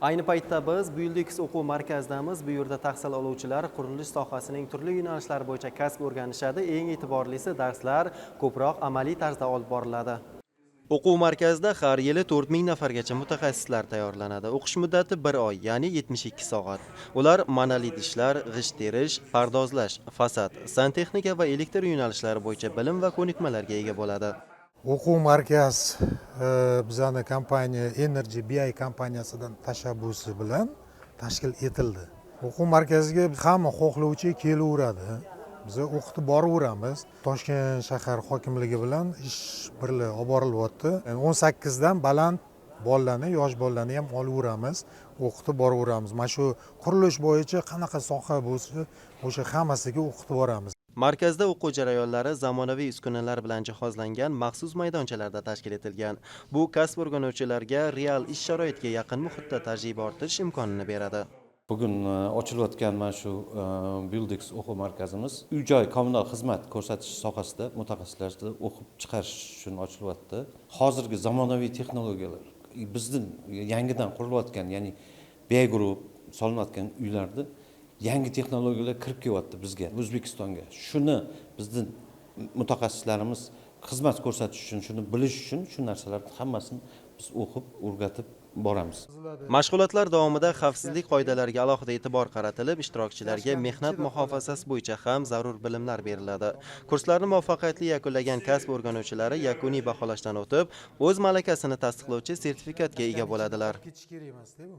Ayni paytda biz Buildix o'quv markazidamiz. Bu yerda tahsil oluvchilar qurilish sohasining turli yo'nalishlari bo'yicha kasb o'rganishadi. Eng e'tiborlisi, darslar ko'proq amaliy tarzda olib boriladi. O'quv markazida har yili 4000 nafargacha mutaxassislar tayyorlanadi. O'qish muddati 1 oy, ya'ni 72 soat. Ular monolit ishlar, g'isht terish, pardozlash, fasad, santexnika va elektr yo'nalishlari bo'yicha bilim va ko'nikmalarga ega bo'ladi. O'quv markaz bizani kompaniya Energy BI kompaniyasidan tashabbusi bilan tashkil etildi. O'quv markaziga hamma xohlovchi kelaveradi. Biza o'qitib boraveramiz. Toshkent shahar hokimligi bilan ish birga olib borilyapti. 18dan baland bolalarni, yosh bolalarni ham olaveramiz, o'qitib boraveramiz. Mana shu qurilish bo'yicha qanaqa soha bo'lsa, o'sha hammasiga o'qitib boramiz. Markazda o'quv jarayonlari zamonaviy uskunalar bilan jihozlangan maxsus maydonchalarda tashkil etilgan. Bu kasb o'rganuvchilarga real ish sharoitiga yaqin muhitda tajriba orttirish imkonini beradi. Bugun ochilayotgan mana shu Buildix o'quv markazimiz uy joy kommunal xizmat ko'rsatish sohasida mutaxassislarni o'qib chiqarish uchun ochilyapti. Hozirgi zamonaviy texnologiyalar bizni yangidan qurilayotgan, ya'ni BI Group solinayotgan uylarda yangi texnologiyalar kirib kelyapti bizga, O'zbekistonga. Shuni bizni mutaxassislarimiz xizmat ko'rsatish uchun, shuni bilish uchun shu narsalarni hammasini biz o'qib, o'rgatib boramiz. Mashg'ulotlar davomida xavfsizlik qoidalariga alohida e'tibor qaratilib, ishtirokchilarga mehnat muhofazasi bo'yicha ham zarur bilimlar beriladi. Kurslarni muvaffaqiyatli yakunlagan kasb o'rganuvchilari yakuniy baholashdan o'tib, o'z malakasini tasdiqlovchi sertifikatga ega bo'ladilar. Ketish kerak emas-da bu.